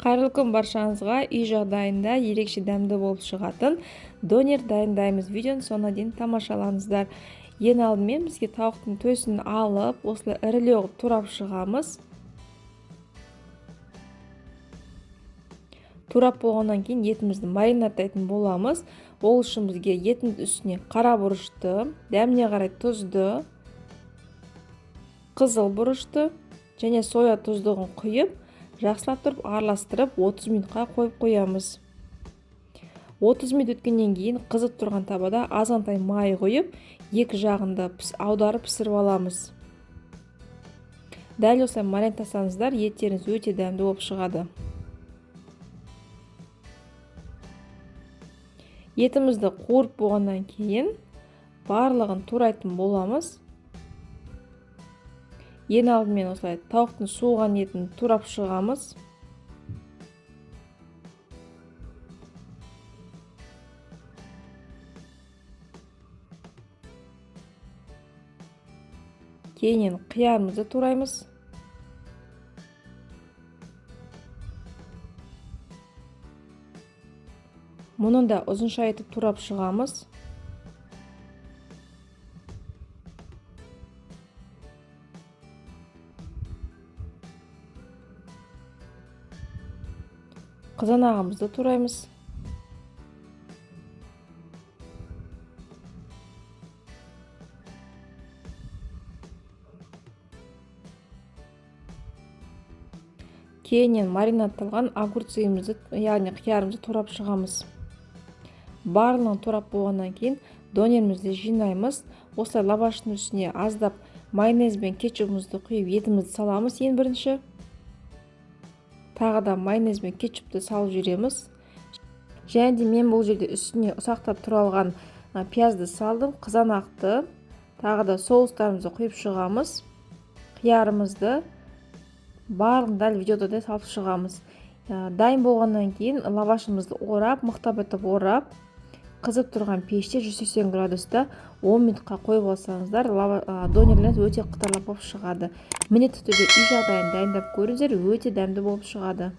Қайырлы күн баршаңызға. Үй жағдайында ерекше дәмді болып шығатын донер дайындаймыз. Видеоның соңына дейін тамашалаңыздар. Ең алдымен бізге тауықтың төсін алып, осылай ірілеу қылып турап шығамыз. Турап болғаннан кейін етімізді маринадтайтын боламыз. Ол үшін бізге еттің үстіне қара бұрышты, дәміне қарай тұзды, қызыл бұрышты және соя тұздығын құйып, жақсылап тұрып араластырып 30 минутқа қойып қоямыз. 30 минут өткеннен кейін қызып тұрған табада азғантай май құйып, екі жағында аударып пісіріп аламыз. Дәл осылай маринадтасаңыздар, еттеріңіз өте дәмді болып шығады. Етімізді қуырып болғаннан кейін барлығын турайтын боламыз. Ең алдымен осылай тауықтың суыған етін турап шығамыз. Кейіннен қиярымызды тураймыз. Мұны да ұзынша етіп турап шығамыз. Қызанағымызды тураймыз. Кейіннен маринадталған огурцымызды, яғни қиярымызды турап шығамыз. Барлығын турап болғаннан кейін донерімізді жинаймыз. Осылай лаваштың үстіне аздап майонез бен кетчупымызды құйып, етімізді саламыз ең бірінші. Тағы да майонез бен кетчупты салып жүреміз. Және де мен бұл жерде үстіне ұсақтап туралған пиязды салдым, қызанақты, тағы да соустарымызды құйып шығамыз. Қиярымызды барлығын дәл видеода да салып шығамыз. Дайын болғаннан кейін лавашымызды орап, мықтап етіп орап, қызып тұрған пеште 180 градуста 10 минутқа қойып алсаңыздар, донерлеріңіз өте қытырлап болып шығады. Міндетті түрде үй жағдайын дайындап көріңіздер, өте дәмді болып шығады.